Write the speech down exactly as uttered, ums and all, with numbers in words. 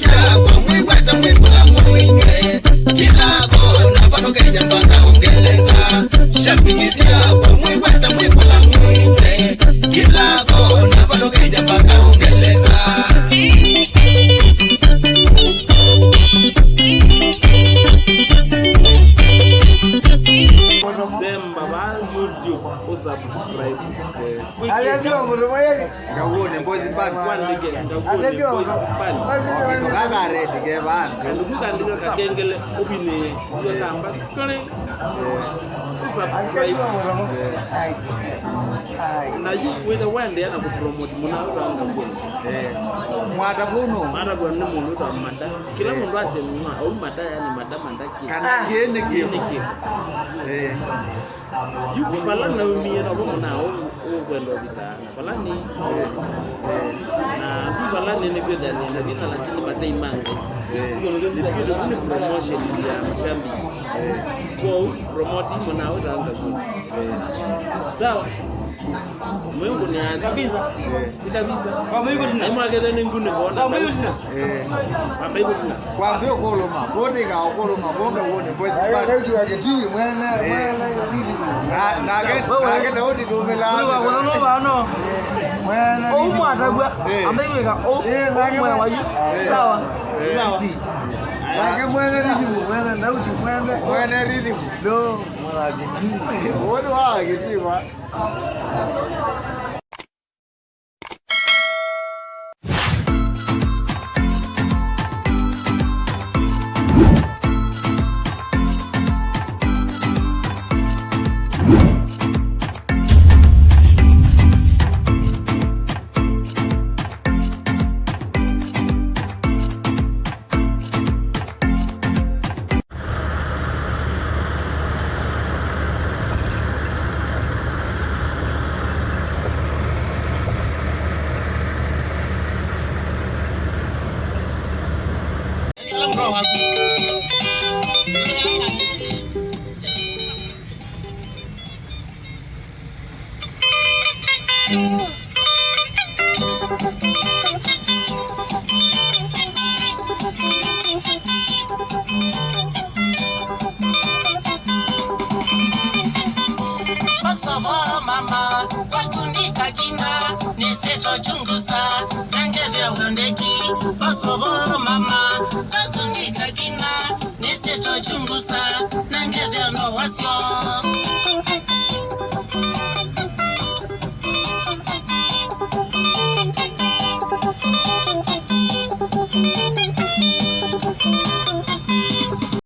Kwa mwĩweta mwĩkũla mũinywe, kĩla kona vano Kenya mpaka Ũngelesa. Shabiki syakwa mwĩweta mwĩkũla mũinywe, kĩla kona vano Kenya mpaka Ũngelesa. Semba va YouTube, usubscribe. Aletiwa mũndũ mwaye. Ngauone Boys Band. Kwandĩke, Ngauone Boys Band. Kaka red ke band. Kandĩka kakengele, ũvinĩe, yo namba, kĩrĩ. Usubscribe. Na yu wĩtha waendeea na kũpromote mũna ũtanga kweli. Eh. Mwata vuno. Mara kwa nĩ mũndũ ta mada. Kĩla mũndũ asema, "Au mada, yani mada, mada kĩ." Kana kĩ nĩ kĩ? Nĩ kĩ? Eh. Yu vala naumie na vo mũna ũkwenda ũvika. Vala nĩ, na vu vala nĩ nĩkwĩthĩa nĩ na thĩna, lakini matei mange. Nĩkwĩthĩa kũu nĩ promotion ya mashabiki. Kwoou promote mũna ũtanga kweli. Sawa. Mwĩngũnĩaa kabisa. Ti kabisa. Kwa mwĩngũtina. Aimwakethe nĩ ngunĩ kona. Kwa mwĩngũtina. Eh. Amba ĩkũtina. Kwambia ũkũlũma, kũtĩka ũkũlũma, kũka wone, kwesi. Ayo, na ĩtu ya kĩti, mwene, eh, mwene, nake, nake Daudi ndũmĩlaa. Wewe, wewe, wewe, wewe, no. Mwene, ũu mwatagwa, eh, amba ĩwĩka, ũu, eh, nake mwene wa yu. Eh. Sawa. Eh. Sawa. Nake mwene rhythm, mwene Daudi, mwene. Mwene rhythm. No, mwana wa kĩti. Wote wa kĩti, wa. Kosovo mama, kwakundika kina, niseto chunguza, nangevya wendeki. Kosovo mama, kwakundika kina.